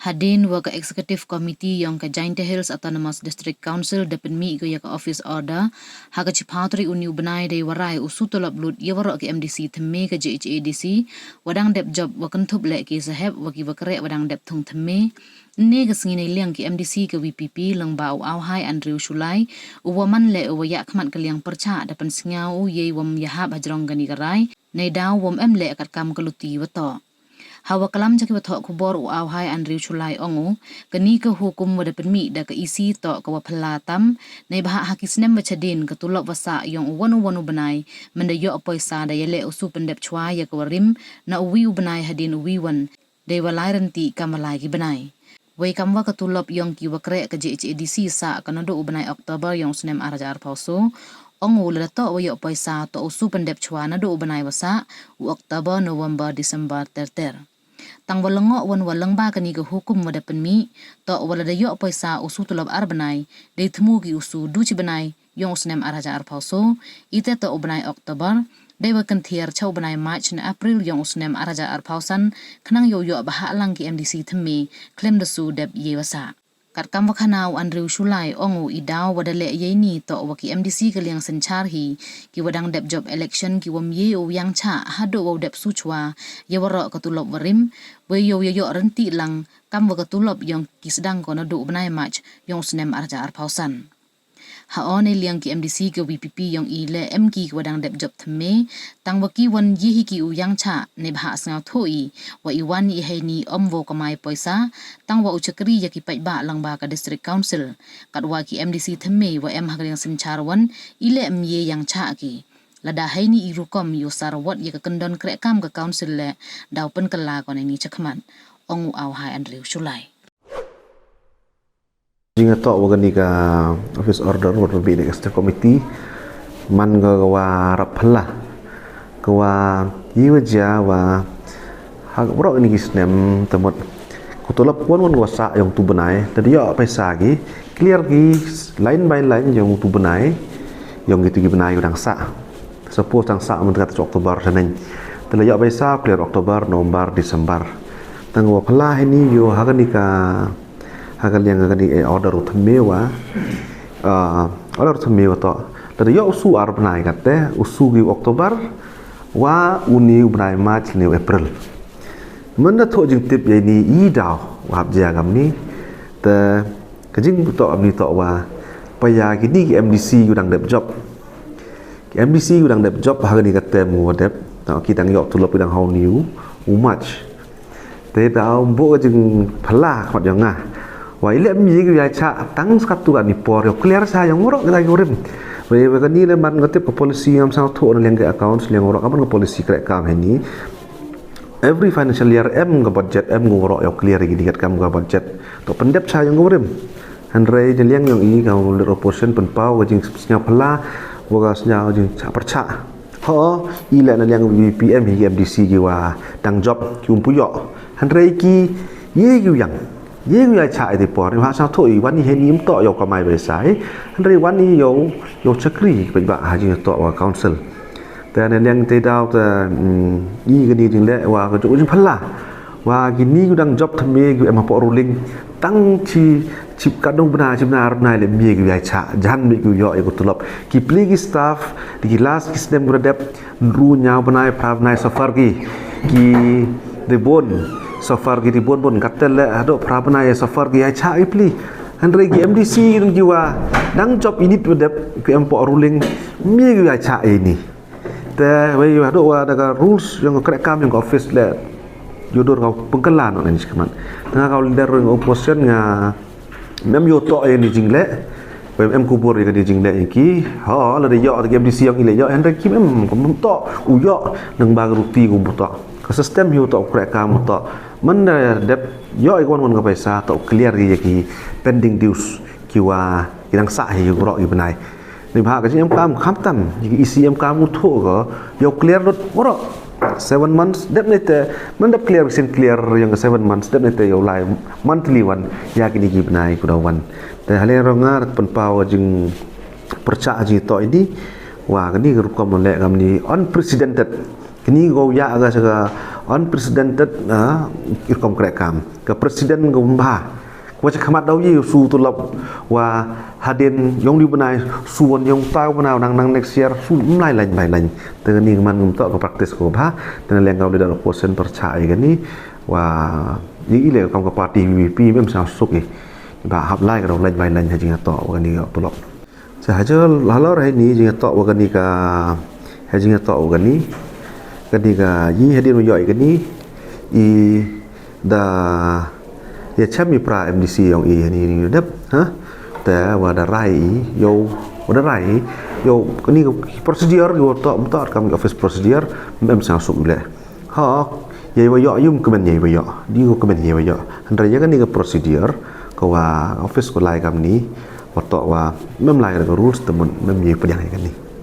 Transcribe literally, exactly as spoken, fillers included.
Hadien wa ka Executive Committee yong ka Jaintia Hills Autonomous District Council da pynmih ko ya ka office order, ha ka chiphaw tarik uni u bnai dei wa rai u su tulop lut ya waroh ki M D C thymme ka J H A D C, wa dang dep jop wa kynthup leh ki sahep wa ki wa kreh wa dang dep thung thymme. Ynne ka sngi nei liang ki M D C ka V P P lyngba u Awhai Andrew Shullai, u wa man leh u wa yakhmat ka liang pyrchah da pynsngew u yei wam yahap hajrong kani ka rai, nei daw wam em leh katkam ka luti wa toh. Ha wa klam cha ki wa thoh khubor u Awhai Andrew Shullai ong u, kani ka hukum wa da pynmih da ka E C toh ka wa phylla tam, neibhah ha ki snem wa chadien ka tulop wa sah yong u wan u wan u bnai, mynda yoh poisa da yaleh u su pyndep chwa ya ka wa rim, na u wi u bnai hadien u wi wan, dei wa lai rynti kam wa lai ki bnai. Wei kam wa ka tulop yong ki wa kreh ka J H A D C sah ka naduh u bnai October yong u snem ar hajar arphaw so, ong u lada toh wa yoh poisa toh u su pyndep chwa naduh u bnai wa sah, u October, November, December ter ter. Tang wa lyngngoh wan wa lyngba kani ka hukum wa da pynmih, toh wa lada yoh poisa u su tulop ar bnai, dei thmu ki u su du chi bnai yong u snem ar hajar arphaw so, ite toh u bnai October, dei wa kynthiar cha u bnai March ne April yong u snem ar hajar arphaw san, khnang yow yoh bhah lang ki M D C thymme, khlem da su dep yei wa sah. Katkam wa khana u Andrew Shullai ong u i daw wa da leh yei ni toh wa ki M D C ka liang synchar hi, ki wa dang dep jop election ki wam yei u yangchah haduh wa u dep su chwa ya waroh ka tulop wa rim, wei yow ya yoh rynti lang kam wa ka tulop yong ki sdang ko naduh u bnai March yong u snem ar hajar arphaw san. Ha o nei liang ki M D C ka V P P yong i leh em ki ki wa dang dep jop thymme, tang wa ki wan yei hi ki u yangchah, neibhah sngewthuh i wa i wan i hei ni ym wow kamai poisa, tang wa u chakri ya ki paidbah lyngba ka District Council. Katwa ki M D C thymme wa em ha ka liang synchar wan, i leh em yei yangchah ki. Lada hei ni i rukom yow sar wat ya ka kyndon kreh kam ka Council leh, daw pynkylla ko nei ni chakhmat, ong u Awhai Andrew Shullai. Jingtoh wa kani ka office order wa da pynmih da ka Executive Committee, man ka wa rap phylla, ka wa yei wa jia wa ha waroh kini ki snem, te mut ka tulop wan wan ka wa sah yong utu u bnai, te da yoh poisa ki, clear ki line by line yong utu u bnai, yong kitu ki bnai wa dang sah. Suppose dang sah mynta ka ta October sa neng, te la yoh poisa clear October, November, December. Tang wa phylla hei ni yow ha kani ka, ha ka liang kani, eh, order u thymme wa, ah, order u thymme wa toh, lada yoh u su ar bnai, kate u su ki October wa uni u bnai March ne u April. Mynda thoh jingtip yei ni i daw wa hap jia kamni, te ka jingtoh kamni toh wa pa ya kini ki M D C ki wa dang dep jop. Ki M D C ki wa dang dep jop ha kani ka term wa dep, toh ki dang yoh tulop ki dang hau ni u March. Te daw ym booh ka jingphylla khmat yong nga. Wa i leh em yei ki yachah tang sa katu kani por, yow clear cha yong waroh kita ki wa rim. Wei wa kani leh man ka tip ka policy, ngam sngewthuh na liang ka accounts, liang waroh ka man ka policy kreh kam hei ni. Every financial year em ka budget, em ka waroh yow clear ki di katkam ka budget. Toh pyndep cha yong ka wa rim. Hynrei na liang yong i ka leader opposition pynpaw ka jingsngewphylla wa ka sngew jingchah pyrchah. Ho, i leh na liang V P P em hi ki M D C ki wa dang jop ki ym pu yoh. Hynrei ki yei ki u yang, yei ki u yachah i te por. Neibhah sngewthuh i wan i hei ni ym toh yow kamai poisa, hynrei wan i yow, yow chakri paidbah ha jingtoh wa Council. Te na liang te daw te, mm, i kani jingleh wa ka jooh jingphylla wa kini ki wa dang jop thymme ki wa em hapoh ruling, tang chi, chi katno bnai, chi bnai ar bnai leh em yei ki u yachah, jan mih ki u yoh ya ka tulop. Ki pli ki staff, da ki last ki snem ki wa da dep, ynru, ynñiaw bnai, phra bnai, so far ki, ki dei bun, so far ki dei bun bun, kate leh haduh phra bnai, so far ki yachah ki pli. Hynrei ki M D C ki wa dang jop i nit wa dep, ki em hapoh ruling, em yei ki u yachah i ni. Te wei haduh wa da ka rules yong ka kreh kam yong ka office leh, yow dur ka pynkylla noh na ni chakhmat. Te nga ka leader yong ka opposition nga, em yow toh ya ni jingleh, wei em khubor ya kani jingleh ya ki. Ho, lada yoh ki M D C yong i leh yoh, hynrei kim em, kam toh u yoh, nang ba ka ruti kum toh. Ka system yow toh, kreh kam toh. Mynda dep yoh i ka wan wan ka poisa, toh clear ya ki pending dues ki wa ki dang sah hi waroh ki bnai. Neibhah ka jingem kam khamtam, ya ki E C em kam u thoh ka, yow clear lut waroh. Seven months, dep neite, man dep clear, sien clear yong ka seven months, dep neite yow lai monthly wan ya kini ki bnai ki wa da wan. Te ha liang yong nga, pynpaw jingpyrchah jingtoh i ni, wa kani ka rukom leh kamni unprecedented. Kini ko ya ka sa ka unprecedented, ah, i rukom kreh kam. Ka president ka wym bha. Ka wa chakhmat daw ye su tulop wa hadien yong di u bnai su wan yong tai u bnai nang nang next year su mlai lain mlai lain. Te kani ka man ngam toh ka practice ka wa bha. Te na leng ka u leader opposition pyrchah i kani wa i i le kam ka party V P P mem sa suk i. Ba hap lai ka daw lain mlai lain ha jingtoh wa kani ka tulop. Sa hajar halor heini jingtoh wa kani ka, ha jingtoh wa kani. Kani ka yi hadien wa yoh i kani i da ya chem i pra M D C yong i heini ni dep, ha? Te wa da rai i, yo, wa da rai i, yo, kani ka procedure ki wa toh, toh kam office procedure, mem sa suk le. Ha, yei wa yoh yum kmen yei wa yoh, di ko kmen yei wa yoh. Hynrei ya kani ka procedure, ka wa office ko lai kamni, wa toh wa mem lai ka rules te mem yei pdiang ya kani.